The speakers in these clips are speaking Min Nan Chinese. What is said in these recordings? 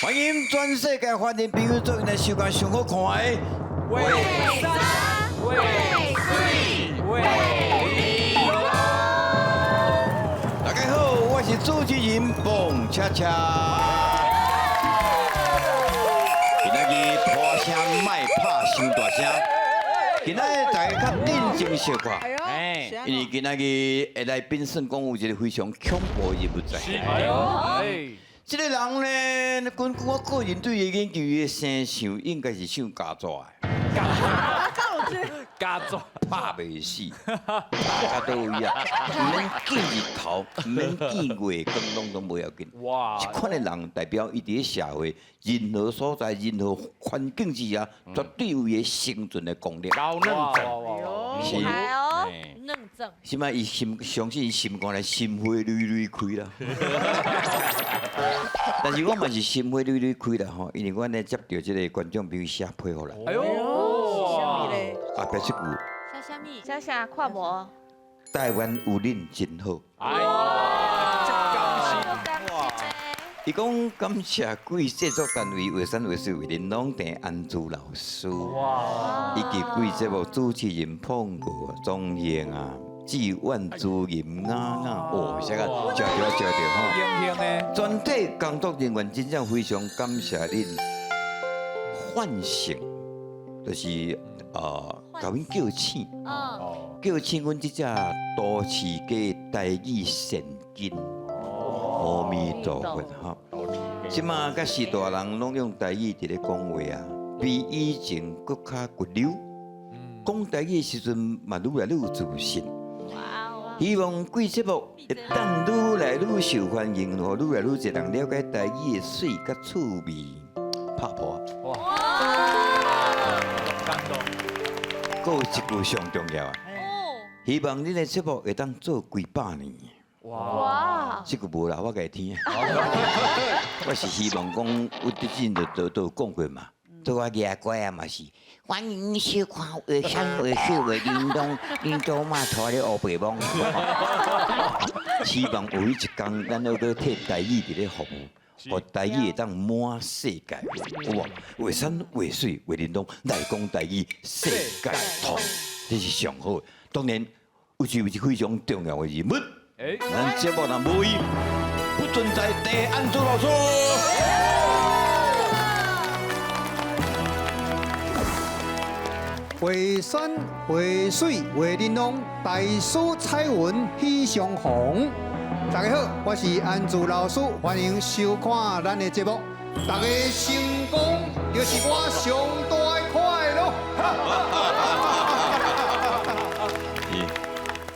歡迎全世界歡迎朋友做陣來收看上好看的。畫山畫水畫玲瓏。大家好，我是主持人彭恰恰。今仔日破聲莫拍傷大聲，今仔日大家較鎮靜小可，因為今仔日的來賓算講有一個非常恐怖的人物在。哎呦，這個人呢，根據我個人對伊研究，伊的生相應該是像家族的。家族拍袂死，拍到佗位啊！毋免見日頭，毋免見月光，攏總無要緊。這款的人代表伊佇咧社會任何所在、任何環境之下，絕對有伊生存的功力。高嫩整，是。哦，嫩正。起碼伊心相信伊心肝內心花蕊蕊開啦。但是我嘛是心花蕊蕊開啦吼，因為阮咧接著這個觀眾朋友寫批予咱。哎呦，後壁這句。寫啥物？寫啥？看無。台灣有恁真好。哎呦，伊講感謝貴製作單位畫山畫水畫玲瓏鄭安珠老師，以及貴節目主持人碰過鍾瑩啊、志願主任雅雅，哦，寫個食著食著吼。全體工作人員真正非常感謝恁喚醒，就是共阮叫醒，叫醒阮這隻都市雞台語善根。阿彌陀佛吼！這馬佮序大人攏用台語佇咧講話啊，比以前閣較骨溜。講台語的時陣嘛，愈來愈有自信。希望貴節目會當愈來愈受歡迎，予愈來愈濟人了解台語的媠佮趣味。拍破。哇！感動。閣有一句上重要啊！希望恁的節目會當做幾百年。哇！這個無啦，我家聽。我是希望講，我之前就都有講過嘛。對我牙乖啊嘛是，歡迎收看畫山畫水畫玲瓏，恁祖媽拖咧烏白摸。希望有彼一天，咱閣閣替台語佇咧服務，予台語會當滿世界。有無？畫山畫水畫玲瓏，來講台語世界通，這是上好的。當然，有一位非常重要的人物。咱節目若無伊，不存在鄭安珠老師。畫山畫水畫玲瓏，大師彩雲喜相逢。大家好，我是安珠老師，歡迎收看咱的節目。大家成功就是我上大的快樂。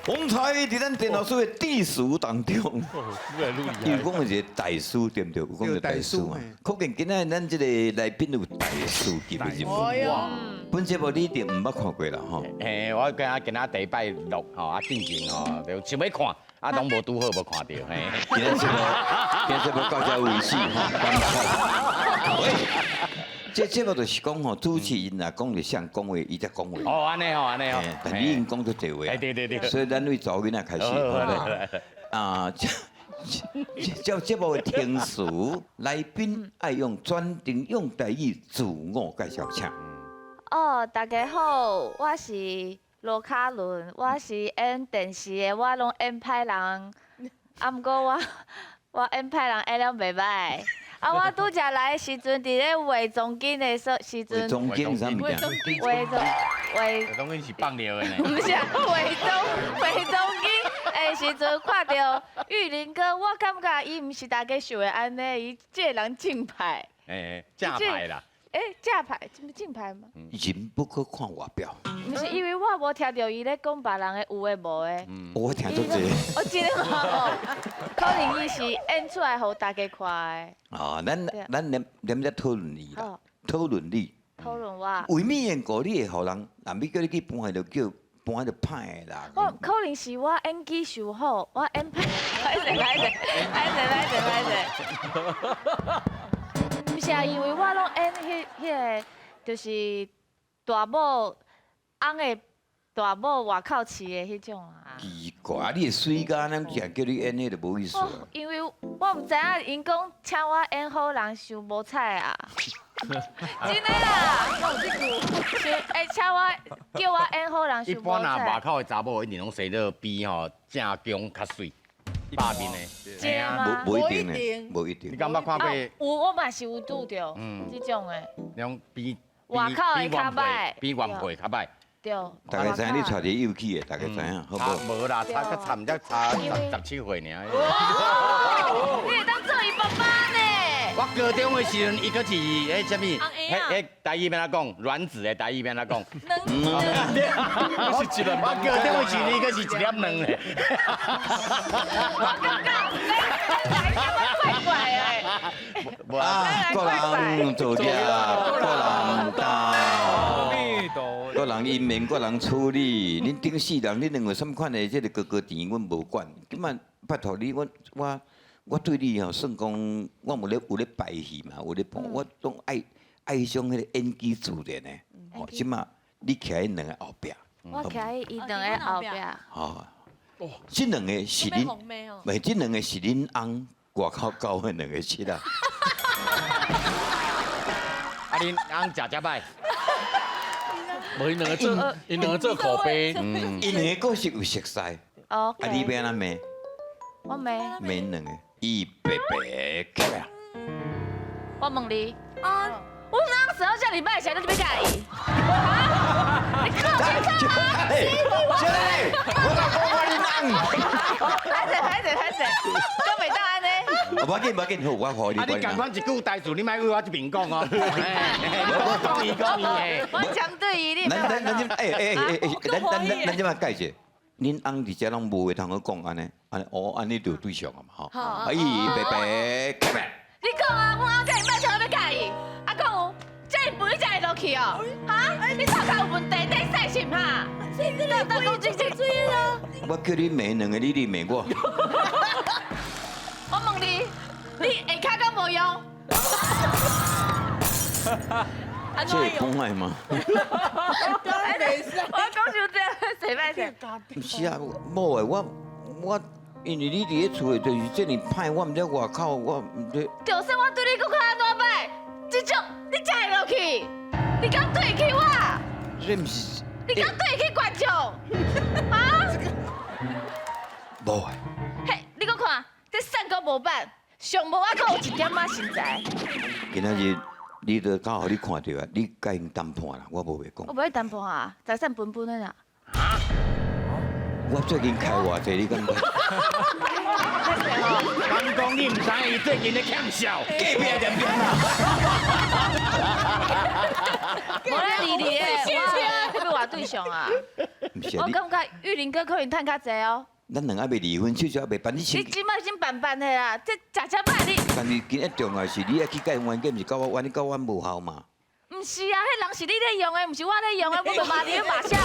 剛才佇咱鄭老師的致辭當中，伊有講一個大師對毋對？有講著大師嘛？可見今仔咱這個來賓有大師級的人物。本節目你一定毋捌看過啦吼。嘿，我今仔今仔第一擺錄吼，啊，進前吼就想欲看，啊，攏無拄好無看著嘿。今仔節目，今仔節目到這為止吼。喂，這節目就是講吼，主持人若講著啥講話，伊才講話。哦，按呢吼，按呢吼。但你已經講足濟話。對對對。所以咱對查某囡仔開始。啊，這節目的程序，來賓愛用專程用台語自我介紹，請。哦，大家好，我是羅卡倫，我是演電視的，我攏演歹人，啊，毋過我演歹人演了袂歹。啊！我拄才來的時陣，佇咧畫妝巾的時陣，畫妝巾啥物件？畫妝畫妝巾是放尿的呢。毋是啊，畫妝巾的時陣，看著玉林哥，我感覺伊毋是大家想的按呢，伊這個人正派。欸，正派啦。欸，正派，這毋正派嗎？人不可看外表。毋是因為我無聽著伊咧講別人的有的無的。我聽足濟。我真的嘛吼，可能伊是演出來予大家看的。啊，咱連在討論你啦，討論你。討論我。為啥緣故你會予人，若欲叫你去搬，就叫搬就歹的啦。我可能是我演技傷好，我演歹，歹勢歹勢，歹勢歹勢歹勢。毋是啊，因為我攏演彼個，就是大某翁的大某外口飼的彼種啊。奇怪，你會媠甲按呢，成叫你演彼就無意思啊。哦，因為我毋知影𪜶講請我演好人傷無彩啊。真的啦，是會請我叫我演好人一傷無般啊，外彩。口的查某一定攏生做比吼正宮較媠，百面的。真的嗎？無一定的，無一定你。敢捌看過啊，有我嘛是有拄著這種的，那種比外口的較歹比原配較歹。對。大家知影你娶一個幼齒的，大家知影好差無？無啦，差較差毋才差17歲爾。你會當做伊爸爸呢？我高中的時陣，伊閣是彼啥物？彼台語欲按怎講？卵子的台語欲按怎講？卵是一粒我高中的時陣，伊閣是一粒卵咧。我感覺咱來怪怪的。無啊，啊，各人做業，各人擔。各人姻緣，各人處理。恁頂世人，恁兩個啥物款的這個哥哥甜，阮無管。這擺拜託你，我對你吼算講，我有咧排戲嘛，有咧播，我攏愛愛彼種彼個演技自然的。吼，這擺你徛𪜶兩个後壁，我徛佇伊兩个後壁。吼，這兩個是恁，袂，這兩個是恁翁外口交的兩個妻啊。啊，恁翁食遮歹。無𪜶兩個做，𪜶兩個做苦爸。𪜶兩個閣是有熟似。哦。啊，你欲按怎罵？我罵。罵𪜶兩個，伊白白起來。我問你，啊，阮翁生予遮爾歹，誰你欲嫁伊？你靠清楚嗎？小麗，我甲講我恁翁。歹勢歹勢歹勢，講袂當按呢。無要緊無要緊，好，我予你。啊，你仝款一句台詞，你莫為我這邊講哦。講伊講伊嘿。我針對伊，你。咱咱咱這，欸欸欸欸，咱咱咱咱這擺解釋，恁翁佇遮攏無話通好講按呢，按呢哦，按呢就對上啊嘛吼。哎，白白，起來。你講啊，阮翁遮爾歹，啥欲嫁伊？啊，講有，遮爾肥你才會落去哦？哈？你頭殼有問題，你細心哈？你當講這這水啦？我叫你罵兩個，你你罵我。我問你，你下跤敢無用？這會講愛嗎？我講傷濟，洗歹勢。毋是啊，某的，我因為你佇咧厝內就是這爾歹，我毋知外口，我毋知。就算我對你閣較按怎歹，這種你才會落去，你敢對得起我？這毋是。你敢對得起觀眾？啊？無的。嘿，你閣看，這瘦閣無辦，上無還閣有一點仔身材。今仔日你都剛好你看著啊，你共𪜶談判啦，我無話講。我無愛談判啊，財產分分的啦。我最近開偌濟，你感覺？敢講你毋知影伊最近咧欠笑，隔壁兩邊啦。無咧離離的，我欲換對象啊。我感覺玉林哥可能趁較濟哦。咱兩個猶未離婚，手續猶未辦，你你這擺已經辦辦的啦，這食遮歹你。但是今日重要是，你愛去共𪜶冤家，毋是佮我冤，你佮阮無效嘛？毋是啊，彼人是你咧用的，毋是我咧用的，我就罵你，你罵啥啊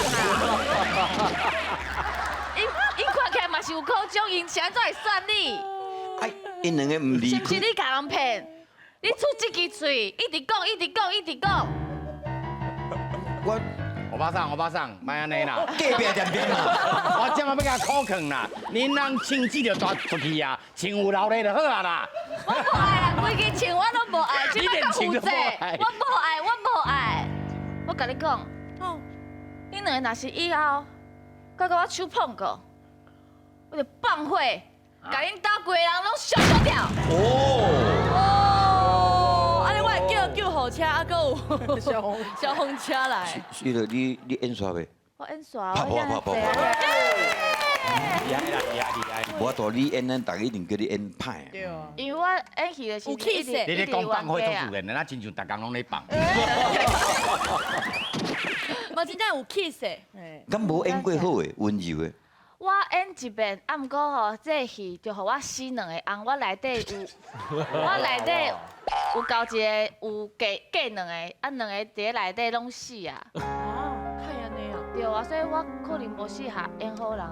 ？𪜶𪜶看起來嘛是有苦衷，𪜶是按怎會選你？哎，𪜶兩個毋離。是毋是你共人騙？你出這支喙，一直講，一直講，一直講。我。歐巴桑，歐巴桑，莫按呢啦，隔壁兩邊啦，我這馬欲共苦勸啦，恁翁穿這就帶出去啊，穿有流咧就好啊啦。我無愛啦，規支穿我攏無愛，這擺閣負責，我無愛，我無愛。我共你講，恁兩个若是以後閣共我手碰過，我就放火，共恁兜規人攏燒燒掉。哦，按呢我會叫救護車，啊，閣有消防車來。是的，你演煞未？我演煞，拍破拍破。厲害啦，厲害厲害！無法度你演，咱逐家一定叫你演歹。對啊。因為我演戲的時陣，有氣勢。你咧講放火足自然的，咱親像逐工攏咧放。嘛真正有氣勢。敢無演過好的溫柔的？我演一遍，啊，毋過吼，這個戲就予我死兩個翁，我內底有，我內底有交一個有嫁嫁兩個，啊，兩個佇咧內底攏死啊。哦，太按呢啊。對啊，所以我可能無適合演好人。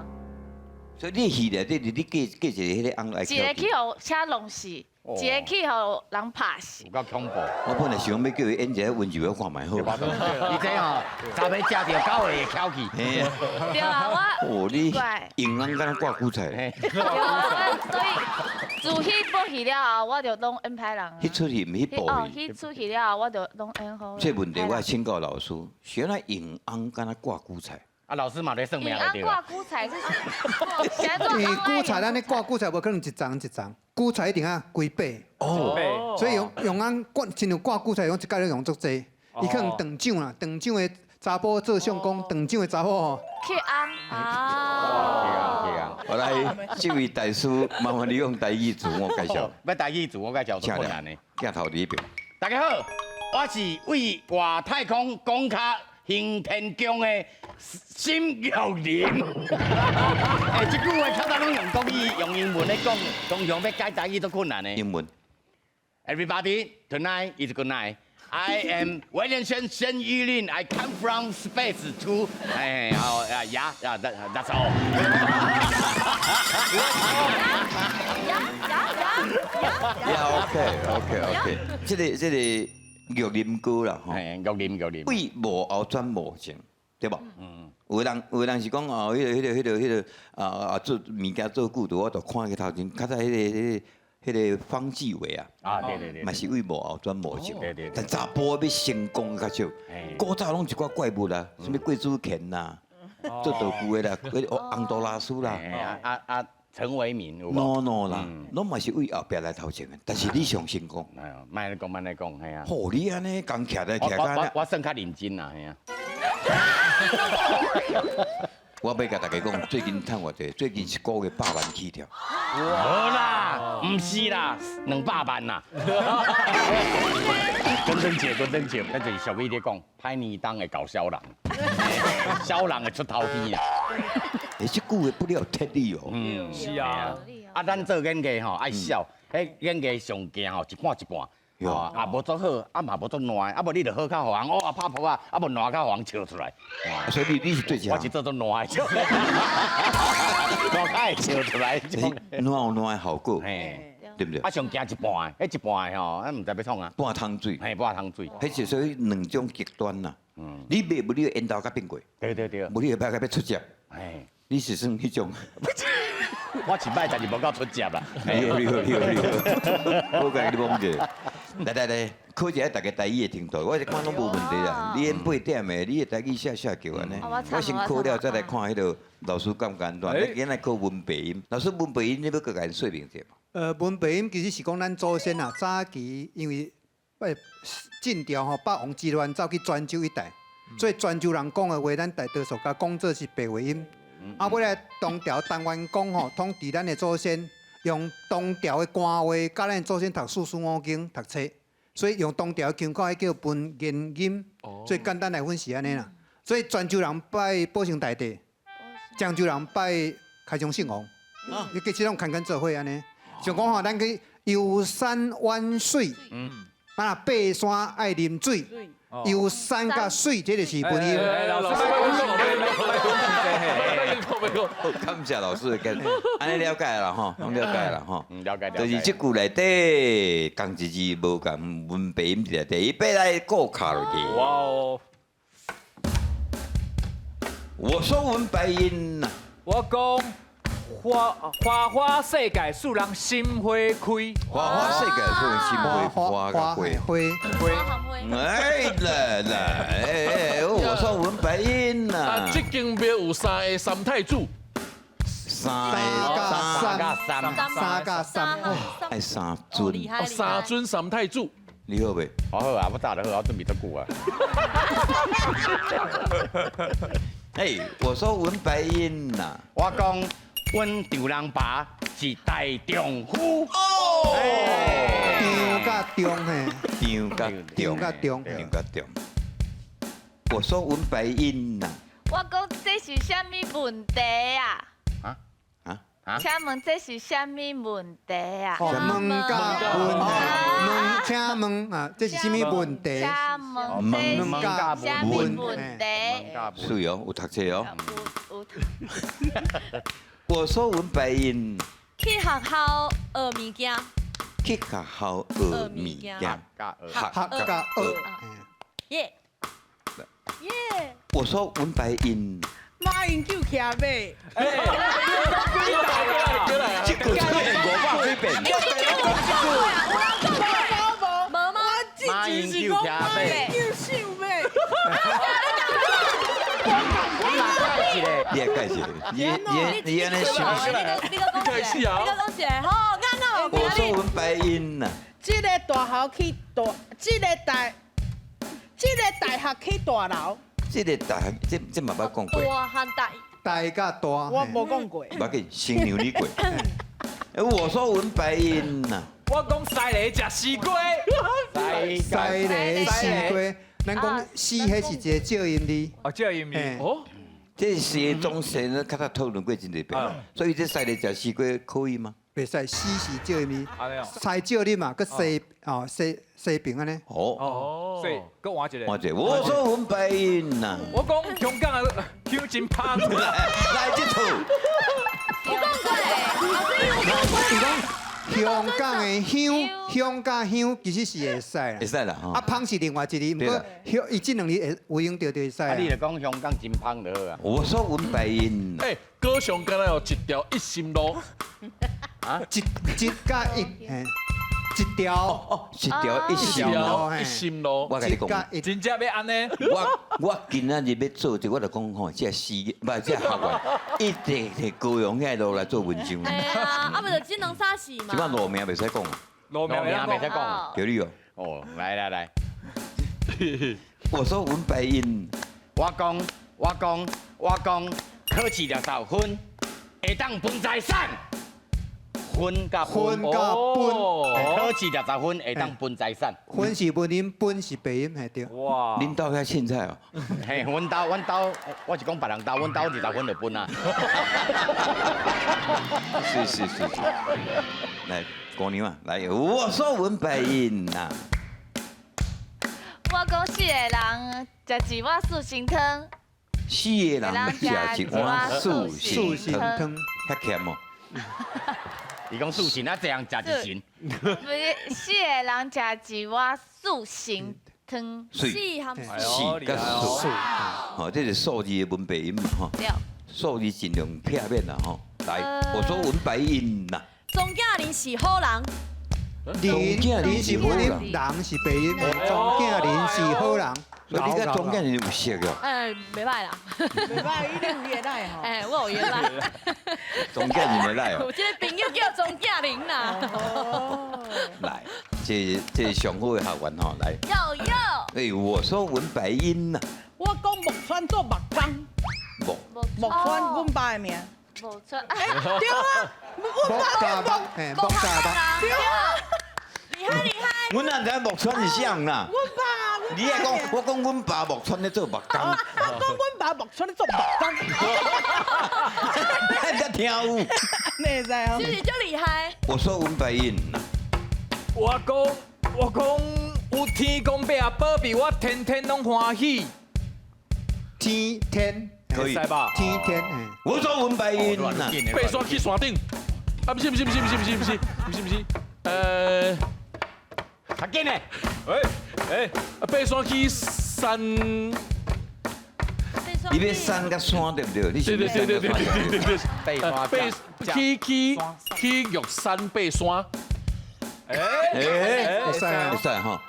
所以你戲內底，你嫁嫁一個彼個翁來。一個去予車弄死，一个去予人拍死。有夠恐怖。我本來想欲叫伊演一个溫柔的看覓好。伊這吼，昨暝食著狗會翹起。嘿啊。對啊，我哦，你怪用人敢若掛韭菜。對啊，所以自彼部戲了後，我就攏演歹人啊。彼齣戲毋彼部哦，戲。彼齣戲了後，我就攏演好。這問題我請教老師，是按怎用翁敢若掛韭菜？啊，老師嘛咧算命用翁就對啦。掛韭菜是？因為韭菜咱咧掛韭菜無可能一叢一叢，韭菜一定愛規把。哦。所以用用翁掛，親像掛韭菜，用一擺咧用足濟。伊可能長長啦，長長的查埔做相公，長長的查某吼。去翁啊。對啊。好來，這位大師，麻煩你用台語自我介紹。欲台語自我介紹足困難的。鏡頭佇彼邊。大家好，我是為外太空講較行天宮的沈玉琳。欸，這句話較早攏用國語、用英文咧講，通常欲改台語足困難的。英文。 Everybody, tonight is good night. I am Williamson 沈玉琳. I come from space to 哎，好啊，yeah yeah，that's all。 Yeah yeah yeah Yeah ，OK OK OK，這個玉林哥啦，吼，玉林玉林，為幕後轉幕前，對無？嗯。有人是講哦，彼個啊啊做物件做久，我就看去頭前，較早彼個方志偉啊，啊對對對，嘛是為幕後轉幕前，對對。但查埔欲成功較少，古早攏一寡怪物啦，啥物郭子乾啦，做道具的啦，彼個洪都拉斯啦，啊啊陳為民有無 no no 啦，攏嘛是為後壁來頭前的，但是你上成功。哎喲，莫按呢講，莫按呢講，嘿啊。吼，你按呢共徛來徛我我算較認真啦，嘿啊。我欲共大家講，最近趁偌濟？最近一個月100萬起跳。無啦，毋是啦，200萬啦。滾轉笑，滾轉笑，咱就是俗語咧講，歹年冬會猴痟人，痟人會出頭天啊。欸，這句話不了貼你哦。嗯，是啊。啊，咱做演藝吼愛痟，彼演藝上驚吼一半一半。哦，啊無足好，啊嘛無足爛，啊無你就好較予人，哦啊拍噗仔，啊無爛較予人笑出來。所以你是對這我是做做爛的，爛較會笑出來。爛有爛的效果，對不對？啊，上驚一半的，彼一半的吼，啊毋知欲創啊。半桶水，嘿，半桶水。彼是屬於兩種極端啦。嗯。你袂無你緣投較變過。對對對。無你會歹較欲出接。嘿。你是算彼種。我一擺，但是無夠出接啦。你好，你好，你好，你好。我共你講者，來來來，考一下大家台語的程度，我是看攏無問題啦。你演八點的，你的台語寫寫叫按呢。我先考了，再來看彼個老師簡毋簡單。你今來考文白音，老師文白音你欲閣共𪜶說明者無？文白音其實是講咱祖先啊，早期因為晉朝吼八王之亂走去泉州一帶，所以泉州人講的話，咱大多數共講做是白話音。啊，尾來唐朝陳元光吼統治咱的祖先，用唐朝的官話教咱祖先讀四書五經讀冊，所以用唐朝的腔口，彼叫文言音。最簡單來分是按呢啦。所以泉州人拜保生大帝，漳州人拜開漳聖王，你其實攏牽牽做伙按呢。像講吼，咱去遊山玩水，啊，爬山愛啉水。遊山佮水，這就是文音。老師，感謝老師的解，按呢了解啦吼，攏了解啦吼。了解了解。就是這句內底仝一字無仝文白音內底，伊欲來過考落去。哇哦！我說文白音呐，我講花花花世界，使人心花開。花花世界，使人心花花花花花。哎來來，哎，我說文白音呐。啊，這間廟有三個三太子。三個三加三，三加三，愛三尊。哦，三尊三太子。你好袂？好好啊，我早就好，我準備足久啊。哎，我說文白音呐，我講阮丈人爸是大丈夫。哦，丈佮中嘿，丈佮中，丈佮中，丈佮中。我說文白音呐，我講這是啥物問題啊？啊啊啊！請問這是啥物問題啊？問佮問，問請問啊，這是啥物問題？請問這是啥物問題？是哦，有讀冊哦。有有。我說文白音。去學校學物件。去学校学物件，学学学佮学。耶耶！我说文白音，马英九骑马，這句出現500幾遍。無嗎？馬英九騎馬，九想馬。你也解釋，你按呢想？你閣講一下，你閣講一下，好，啱啱。我說文白音呐，這個大學去大，這個大學去大樓。這個大學，這嘛捌講過。大漢大。大佮大。我無講過。無要緊，先讓你過。我說文白音呐，我講西螺食西瓜。西螺西瓜，咱講西，彼是一個借音字。哦，借音字。哦。這是總是咱較早討論過真濟遍，所以這西螺食西瓜可以嗎？袂使，西是借音字，西借你嘛，閣西哦西西平按呢。哦，所以閣換一個。換一個，我說文白音呐。我講香港的香真香。來這套。有講過，老師有講過。香港的香，香佮香其實是會使啦，會使啦。啊，芳是另外一字，毋過香伊這兩字會有用著就會使。啊，你就講香港真芳就好啊。我說文白音。欸，高雄敢若有一條一心路。啊？一一佮一，一條哦，一條一心路，一心路。我共你講，真正欲按呢？我今仔日欲做這，我就講吼，這死毋這學員一定佇高雄遐路來做文章。對啊，啊毋就這兩三四嘛。這擺路名袂使講。路名袂使講。叫你哦。哦，來來來。我說文白音，我講考試60分，會當分財產。分佮分，分佮分，考試60分會當分財產。分是文音，分是白音，係對。哇！恁兜遐凊彩哦。嘿，阮兜，阮兜，我是講別人兜，阮兜20分就分啊。是是是是。來，姑娘啊，來，我說文白音呐。我講四個人食一碗素心湯。四個人食一碗素心湯，遐鹹哦。伊講素心啊，這樣食一神。不是四個人食一碗素心湯。四四佮素，吼，這是數字的文白音嘛，吼。對。數字盡量避免啦，吼。來，我說文白音啦。莊敬林是好人。林林是文音，人是白音。莊敬林是好人。所以你佮莊敬林有識哦？哎，袂䆀啦。袂䆀，你有伊的來吼。哎，我有伊的來。莊敬林的來哦。我這個朋友叫莊敬林啦。來，這是上好的學員吼，來。有有。哎，我說文白音呐。我講木川做木工。木川，阮爸的名。木川。哎，對啊。木加木，木加木。對啊。厲害厲害。阮哪知木川是啥啦？阮爸。你愛講，我講阮爸木川咧做木工。我講阮爸木川咧做木工。你才聽有？你會知哦？是不是足厲害？我說文白音啦。我講有天公伯啊保庇我，天天攏歡喜。天天可以吧？天天。我說文白音啦。爬山去山頂。啊，不是不是不是不是不是不是不是不是，較緊嘞！哎哎，爬山去山，你欲山佮山對不對？對對對對對對對對。爬去玉山爬山。哎哎，會使啊，會使吼。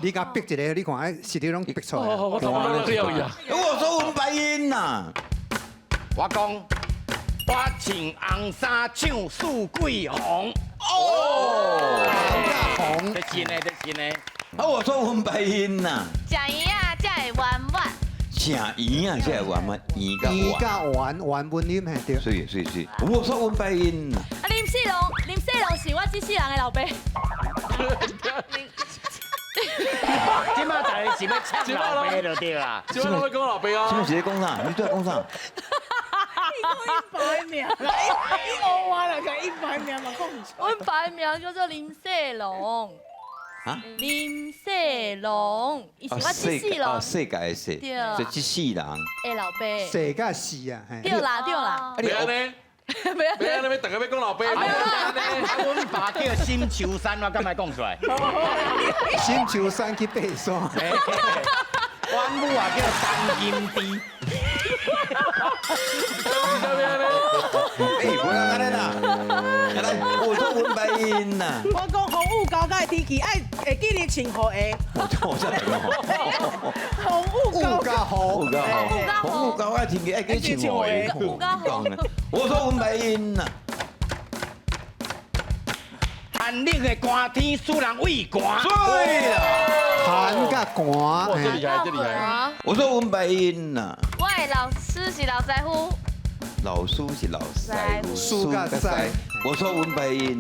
你共逼一個，你看，哎，實力攏逼出來。我頭腦了呀！我說文白音呐，我講我穿紅衫唱四季紅。哦，紅，這真的，這真的。啊，我說文白音呐。食圓仔才會圓滿。食圓仔才會圓滿，圓佮圓佮圓，圓文音嘿對。是是是，我說文白音呐。啊，林世龍，林世龍是我這世人的老爸。這馬大家是欲嗆老爸就對啦。這馬攏欲講老爸啊。這馬是咧講啥？你拄仔講啥？伊講伊爸的名啦，伊烏我啦，共伊爸的名嘛講毋出。阮爸的名叫做林世龍。啊？林世龍，伊是我這世人。哦，世界的世，對，所以這世人。的老爸。世佮世啊，對啦對啦。啊你别啊，那边大家欲讲老爸。啊，阮爸叫沈秋山，我敢会讲出来？沈秋山去爬山。阮母啊叫陈金枝。哎，无人按呢啦，来，我说文白音呐。我讲风雨交加的天气，爱会记得穿雨鞋。我这风雨交加雨，雨加雨，风雨交加天气爱记穿雨鞋。我说文白音呐。寒冷的寒天，使人畏寒。对啦，寒佮寒。哇，这厉害，这厉害。我说文白音呐。我的老师是老师傅。老师是老师傅，师佮师。我说文白音。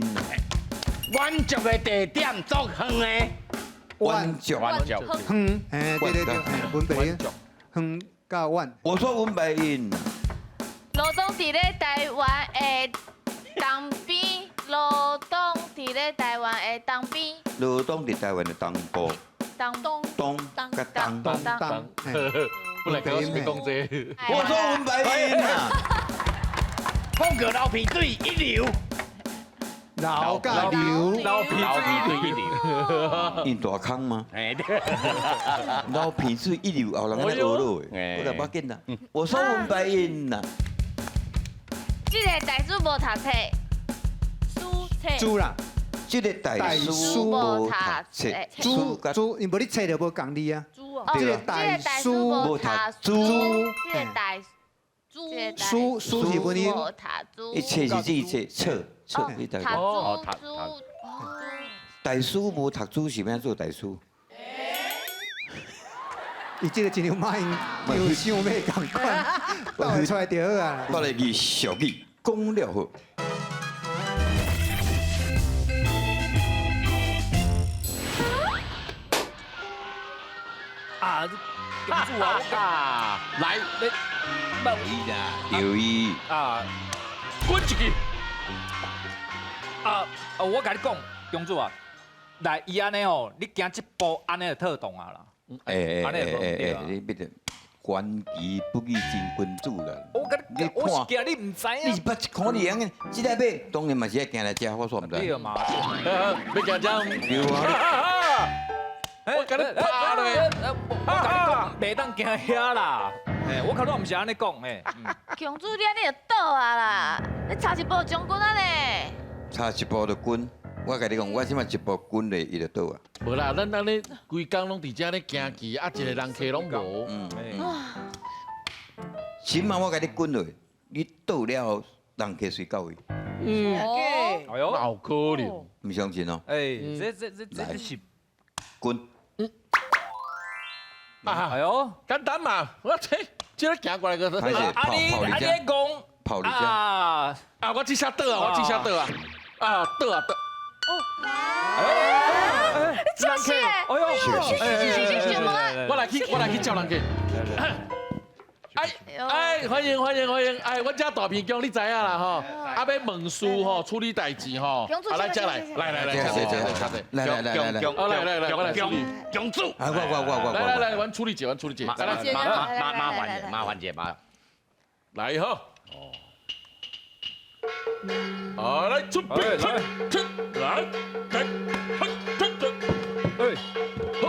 满足的地点足远的。满足，满足。远，哎，对对对，文白音。远佮远。我说文白音。罗东伫咧台湾的东边，罗东伫咧台湾的东边。罗东伫台湾的东部。东东佮东东东。不来跟我讲这。我说文白音啊。放个流鼻水一流。流佮流，流鼻水一流。因大空吗？哎对。流鼻水一流，后人按呢学落的。我来无要紧啦。我说文白音呐。这个大师无读册，书册。猪啦。这个大师无读册，猪猪，因无你册就无仝字啊。猪哦。这个大师无读书，这个大书书是文音。无读书。一册是这一册册册，你读。哦，读书。大师无读书是欲做大师？伊这个真有马英有想欲仝款，斗会出来就好啊。我来记俗语，讲了好。啊，公主啊，来，你啦，对伊啊，滚一支。啊啊！我共你讲，公主啊，来伊按呢吼，你行这步按呢就透动啊啦。哎哎哎哎，你别得观棋不语真君子啦。我共你，我是惊你毋知影。你捌看你样，这个马当然嘛是爱行来遮，我煞毋知。对嘛？欲行遮。对啊。我共你拍落。我共你讲，袂当行遐啦。哎，我头拄毋是按呢讲嘿。公主，你按呢就倒啊啦！你差一步将军啊呢？差一步就滚。我共你讲，我这摆一步滚落，伊就倒啊。无啦，咱按呢规工拢伫遮咧行棋，啊，一个人客拢无。嗯。起码我共你滚落，你倒了后，人客随到位。嗯。哎呦，有可能。毋相信哦。哎，这是滚。嗯。哎呦，简单嘛，我这这个行过来个。啊你啊你讲。跑你啊啊！我这下倒啊，我这下倒啊，啊倒啊倒。哦，哎，就是，哎呦，是我来去，我来去叫人去。哎哎，欢迎欢迎欢迎！哎，阮遮大鼻姜你知影啦吼，啊欲问事吼，处理代志吼，啊来遮来，来来来，坐坐坐坐，来来来来来，来来来，我来处理。公主，啊我我我我，来来来，阮处理者，阮处理者，麻麻麻烦者，麻烦者麻，来好。好来，准备，出，来，来，来，来，哎，好。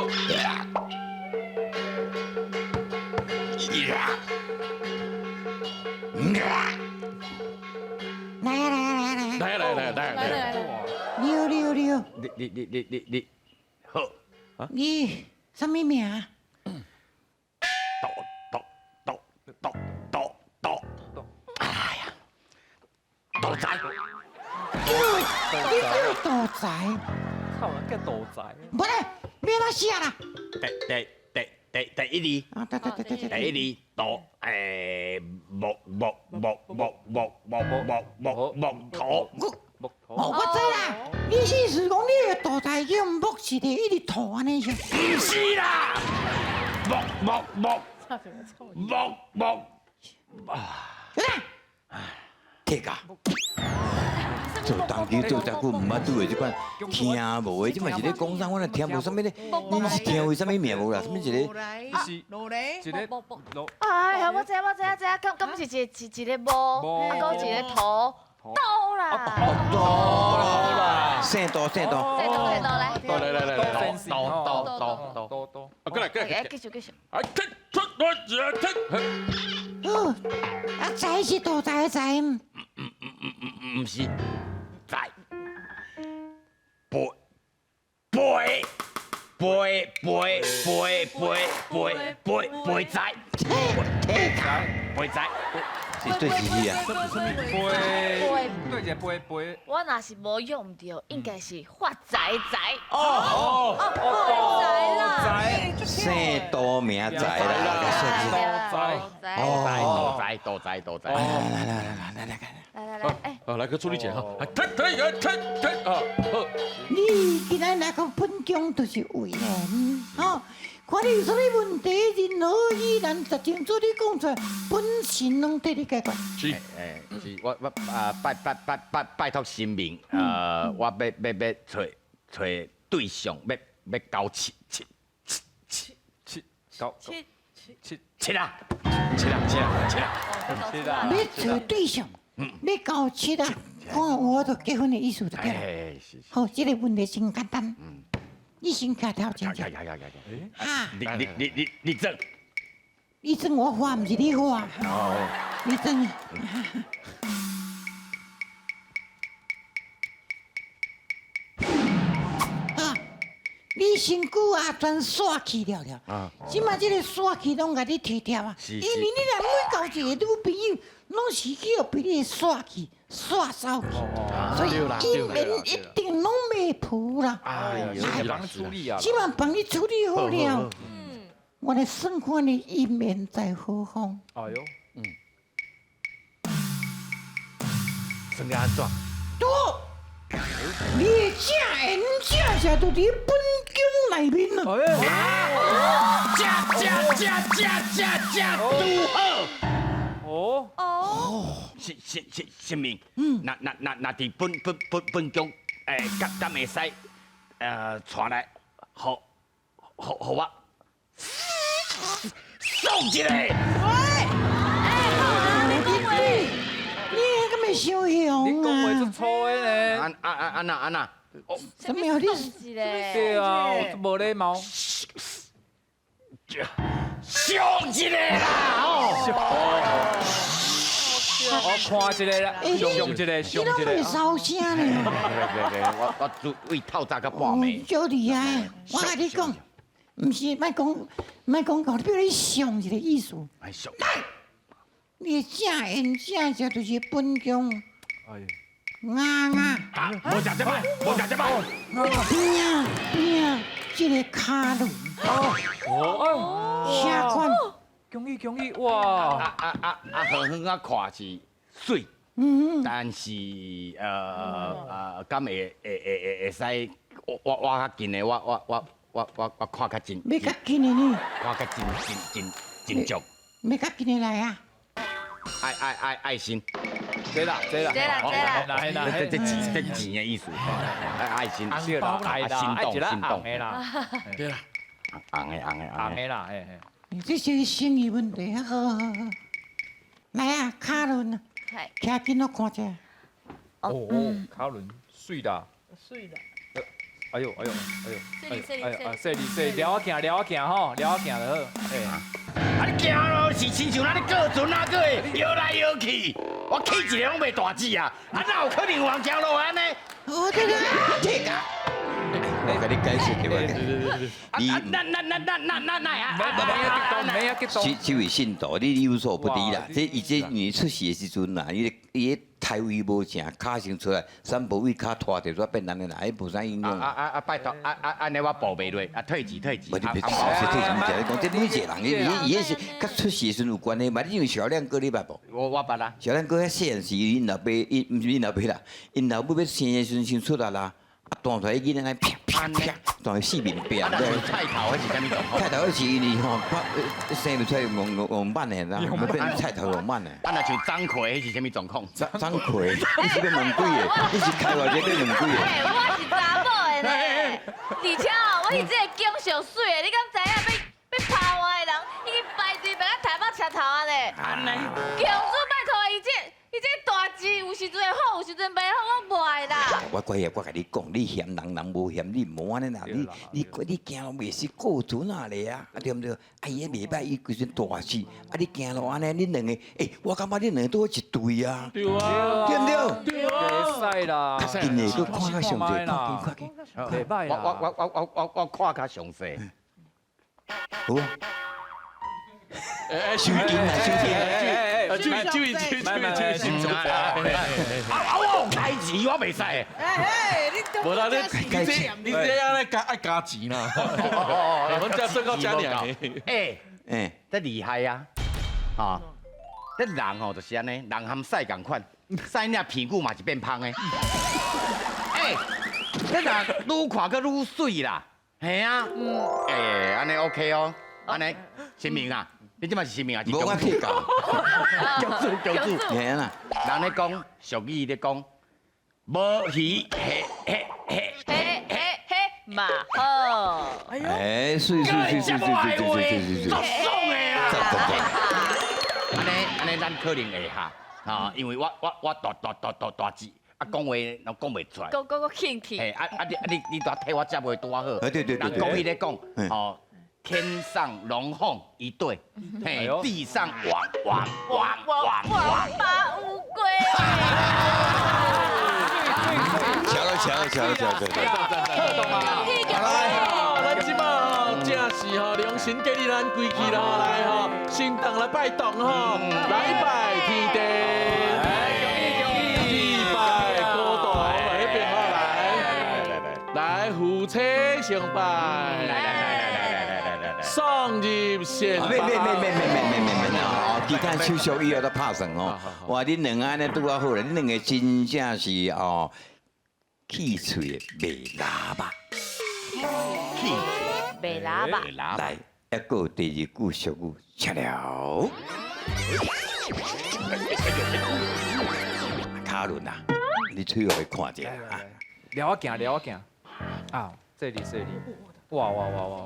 来啊来啊来啊来来来来来来来！你好你好你好！你你你你你你好。你啥物名？哆哆哆哆哆哆哆！哎呀，杜仔！你叫杜仔？操，人叫杜仔。无咧，欲按怎写啦？第第第第第一字。啊，对对对对对。第一字杜，诶，木木木木木木木木木头。哦，我知啦，你意思是讲你的杜仔叫木是咧一直吐按呢是？毋是啦，木木木木木啊！铁甲。什么？做当机做遮久，毋捌拄的这款听无的，这嘛是咧讲啥？我若听无啥物咧，恁是听为啥物名无啦？啥物一个？是落咧，一个落。哎呀，我知我知知，敢敢是一个一个无，啊，阁一个头，刀啦，刀啦，姓刀姓刀，姓刀姓刀来，来来来来，刀刀刀刀刀刀，啊，过来过来，继续继续。啊，踢出来一个踢。好，啊，财是大财的财。毋是，财，背背背背背背背背背财，背财，是对是是啊。背对一个背背。我若是无用著，应该是发财财。哦哦，财啦，姓多名财啦，财哦，财多财多财。来来来来来来来来来，哎，啊，来去处理一下哈，踢踢踢踢啊，好。你今日来到本宫就是为了，吼，看你有啥物问题，任何疑难杂症，做你讲出来，本神拢替你解决。是，哎，是我我啊拜拜拜拜拜托神明，我要要要揣揣对象，要要交七七七七七九七七七啊，七啊七啊七啊七啊，要揣对象，要交七啊，看有法度结婚的意思就对了。好，这个问题真简单。你先徛头前。哈，你你你你你装。你装我画，毋是你画。哦。你装。啊！你身躯啊全煞气了了。啊。这马这个煞气拢共你提掉啊。因为你若每交一个女朋友，拢是去予被你煞去、煞走去，所以姻缘一定拢袂浮啦。哎呀，帮你处理啊！这马帮你处理好了，我来算看你姻缘在何方。哎呦，算了按怎？对，你的正缘正正就伫本宫内面啊！正正正正正正拄好。哦哦，是是是神明，若若若若伫本本本本宫，欸，敢敢会使，带来，予予予我送一个。喂，欸，好啊，你讲话，你敢会伤凶啊？你讲话足粗的呢？安安安安那安那，什么？你对啊，我无礼貌。送一个啦！哦。我看一个啦，上一个，上一个。你拢袂收声呢？我我做为透早到半暝。足厉害！我共你讲，毋是，莫讲，莫讲，比如你上一个意思。来，你的正缘正正就是本宫。哎。鸭鸭。无食这摆，无食这摆。边边，这个跤轮。哦。啥款？恭喜恭喜！哇！啊啊啊啊！远远啊看是媠，但是敢会会会会会使我我我较近的，我我我我我我看较真。欲较近的呢？看较真真真真足。欲较近的来啊！爱爱爱爱心。这啦这啦这啦这啦，这这钱这钱的意思。爱爱心，对啦，爱啦，心动心动的啦，对啦，红的红的红的啦，嘿嘿。这是生意问题，好好好。来啊，卡伦，徛紧我看者。哦哦，卡伦，媠啦。媠啦。哎呦哎呦哎呦，细细啊，细细，撩仔行撩仔行吼，撩仔行就好。哎，啊你行路是亲像咱咧过船啊，阁会摇来摇去，我起一个拢袂大只啊，啊哪有可能有人行路按呢？哦对对，这个。我共你解释对吧？你那那那那那那那啊！这这位信徒，你有所不知啦。这伊这你出世的时阵啦，伊伊胎位无正，跤先出来，三步位跤拖著，煞变安呢啦，彼无啥影响。啊啊啊！拜托，啊啊按呢我报袂落，啊退钱退钱。无你别退钱，你讲这每一个人，伊伊是佮出世的时阵有关系嘛？你因为小亮哥你捌无？我我捌啦。小亮哥遐细汉时，𪜶老爸，伊毋是𪜶老爸啦，𪜶老母欲生的时阵先出来啦。啊彈出來囡仔啪啪啪，彈四面壁。啊，若是菜頭，彼是啥物狀況？菜頭是因為吼，生毋出來戇戇慢的啦，變菜頭戇慢的。啊，若像張奎，彼是啥物狀況？張張奎，你是欲問幾個？你是開偌濟欲問幾個？我是查某的呢，而且哦，我是這個宮上媠的，你敢知影欲拍我的人已經排隊排到台北車頭啊呢？公主拜託伊這大志有時陣會好，有時陣袂好，我無愛啦。我怪我共你講，你嫌人，人無嫌你，無按呢啦。你你你行路袂使過船啊咧啊，對毋對？啊，伊袂歹，伊規陣大事，啊，你行路按呢，恁兩個，欸，我感覺恁兩個拄好一對啊，對啊，對毋對？對啊，會使啦，較緊的，閣看較詳細，看緊看緊，袂歹啦。我看較詳細。好啊。哎，收緊啦，收緊。注意注意注意注意注意！啊啊！我有開錢，我袂使。哎嘿，你無啦，你你這你這按呢加愛加錢啦。哦，阮這算到遮爾。哎哎，這厲害啊！哈，這人吼就是按呢，人含屎仝款，屎領屁股嘛是變芳的。哎，這人愈看閣愈媠啦。係啊。哎，按呢 OK 哦，按呢新明啊。你這擺是新明還是？無我去教。叫主叫主。嘿啦。人咧講俗語咧講，無魚嘿嘿嘿嘿嘿嘿嘛好。哎，媠媠媠媠媠媠媠媠媠。足爽的啦！按呢按呢，咱可能會哈，哈，因為我大大大大大字，啊講話攏講袂出來。講講講興趣。嘿，啊啊你啊你你拄替我接話拄仔好。對對對對。人國語咧講，吼。天上龍鳳一對，嘿，地上王王王王王八烏龜。巧了巧了巧了巧了巧了！來，咱這擺吼，正是吼，良辰吉日咱歸去啦，來吼，新堂來拜堂吼，來拜天地，二拜高堂，來彼邊吼來，來夫妻相拜。送入仙。免免免免免免免免免哦！其他手續以後都拍算哦。哇，恁兩个按呢拄仔好咧，恁兩個真正是哦，氣喙的袂喇叭。氣喙袂喇叭。來，一個第二句俗語，切了。卡倫啊，你喙予伊看者啊。撩我行，撩我行。啊，這裡這裡。哇哇哇哇！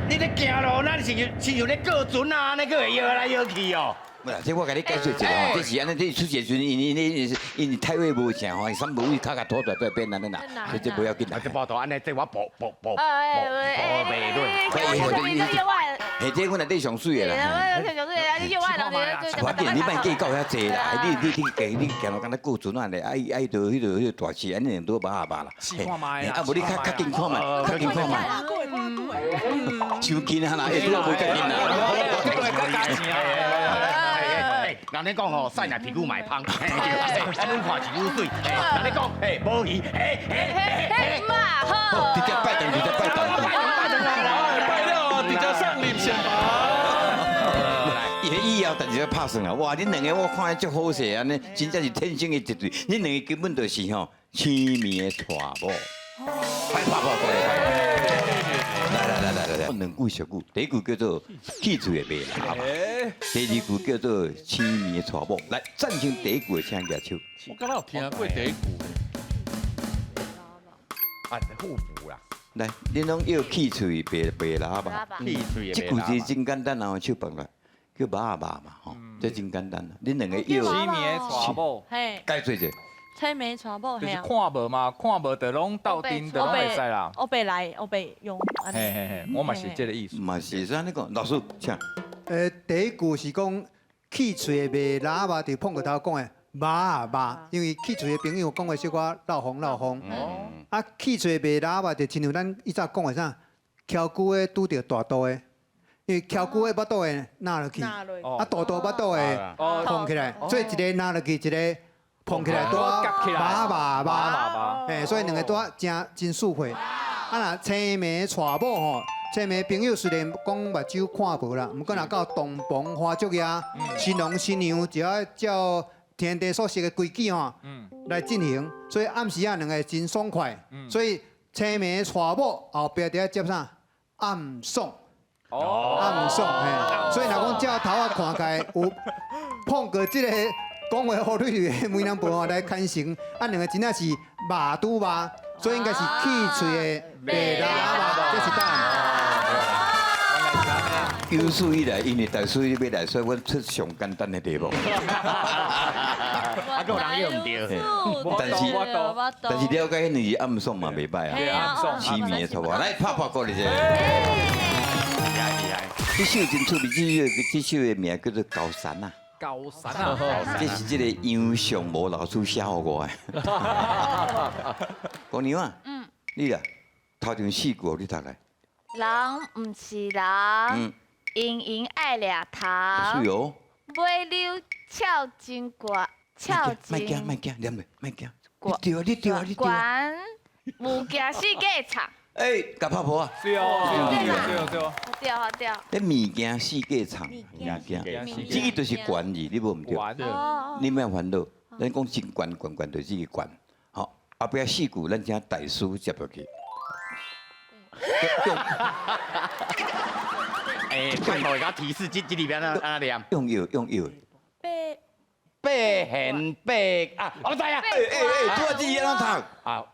你咧行路，咱是親像咧過船啊，按呢閣會搖來搖去哦。無啦，這我共你解釋一下吼，這是按呢，這出時陣因因因因太位無正吼，三無位跤共拖出來都會變按呢啦，這這不要緊啦。這報道按呢，這我報報報報袂落。嘿，這阮內底上媠的啦。無要緊，你莫計較遐濟啦。你你你你你行路敢若過船按呢，愛愛到彼個彼個大市，按呢拄肉肉啦。啊，無你較較緊看覓，較緊看覓。傷近啊啦，會拄仔無較近啦。人咧講吼，屎若屁股嘛會芳，嘿，咱看是愈媠。人咧講，嘿，無魚，嘿嘿嘿嘿，嘛好。直接拜堂，直接拜堂，拜堂啦，拜了直接送入仙房。伊以後，但是拍算啊！哇，恁兩个我看足好勢按呢，真正是天生的一對。恁兩个根本就是吼青暝的娶某。拜拜拜拜。來來來來來來，兩句俗語，第一句叫做氣喙的袂喇叭，第二句叫做青暝的娶某。來，贊成第一句的請舉手。我敢若有聽過第一句。啊，互補啦。來，恁攏要氣喙袂喇叭，氣喙這句是真簡單啊，手放來。叫肉肉嘛，吼，這真簡單啦。恁兩個要青暝的娶某，解釋者。青暝娶某，就是看無嘛，看無就攏鬥陣，就攏會使啦。烏白來，烏白用。嘿嘿嘿，我嘛是這個意思。嘛是按呢講，老師請。第一句是講氣喙的袂喇叭，就碰過頭講的肉肉，因為氣喙的朋友講話小可漏風漏風。啊，氣喙袂喇叭就親像咱以前講的啥，跷骨的拄著大肚的。因為跷骨的腹肚會納落去，啊大肚腹肚會膨起來，所以一個納落去，一個膨起來，拄仔肉肉肉，嘿，所以兩個拄仔真真適配。啊若青暝娶某吼，青暝朋友雖然講目睭看無啦，毋過若到洞房花燭夜，新郎新娘就愛照天地所设的规矩吼，来进行，所以暗时啊两个真爽快，所以青梅娶某后壁伫遐接啥暗爽。暗爽嘿，所以若讲这头仔看起来有碰过这个讲话好女的梅兰婆吼来牵成，啊两个真正是肉拄肉，所以应该是气喙的白拉肉，这是答案。有史以来，因为大师要来，所以阮出上简单的题目。啊，阁有人用著。但是了解彼是暗爽嘛，袂歹啊。痴迷的错误，来拍拍鼓励一下。这首真趣味，这首的名叫做《高山》啊。高山啊，这是这个杨尚武老师写予我的。姑娘啊，你啦，头前四句你读来。人毋是人，闲闲爱掠虫。是哦。尾溜翘真悬，翘真。莫惊，莫惊，念咧，莫惊。你对啊，你对啊，你对啊。悬，物件四界藏。哎，共拍婆啊！对哦，对哦，对哦，对哦，对。这物件四界藏，物件，这个就是悬字，你无毋对？你莫烦恼，咱讲真悬悬悬就是这个悬。好，后壁四句咱请大师接落去。哎，拜托，共提示，这里边按按怎念？用药，用药。八贤八啊，我知啊。哎哎哎，拄仔这字按怎读？啊，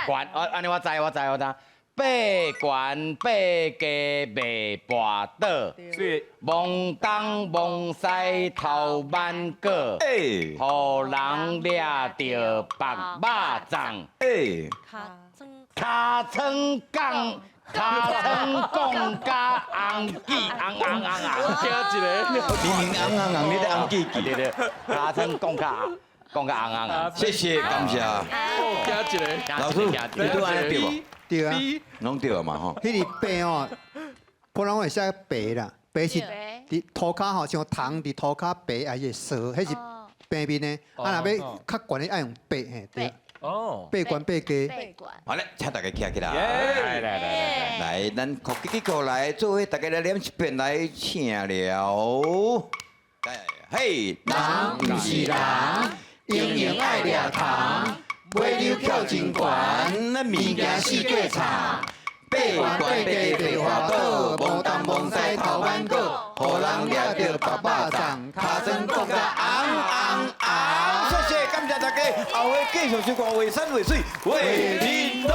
悬，啊，按呢我知，我知，我知。八悬八家袂跋倒，懵东懵西头挽果，予人掠著腹肉粽，尻川港，尻川讲甲红记红红红红，听一个，明明红红红，你咧红记记，对对，尻川讲甲讲甲红红红，谢谢感谢。听一个，老师，你都按呢对无？对啊，拢对啊嘛吼。彼个白吼，普通话写白啦，白是伫涂跤吼，像虫伫涂跤白还是蛇，彼是平面的。啊，若欲较悬的爱用白嘿，对。哦。八悬八低。好咧，请大家徛起来。来来来来，咱哭几个来，做伙大家来念一遍来，请了。嘿，人毋是人，闲闲爱掠虫。尾溜翘真悬，物件四界藏。八悬八低白花倒，懵东懵西头挽果，予人掠著腹肉粽，尻川讲甲红红红。谢谢，感谢大家，后尾继续收看画山画水画玲珑。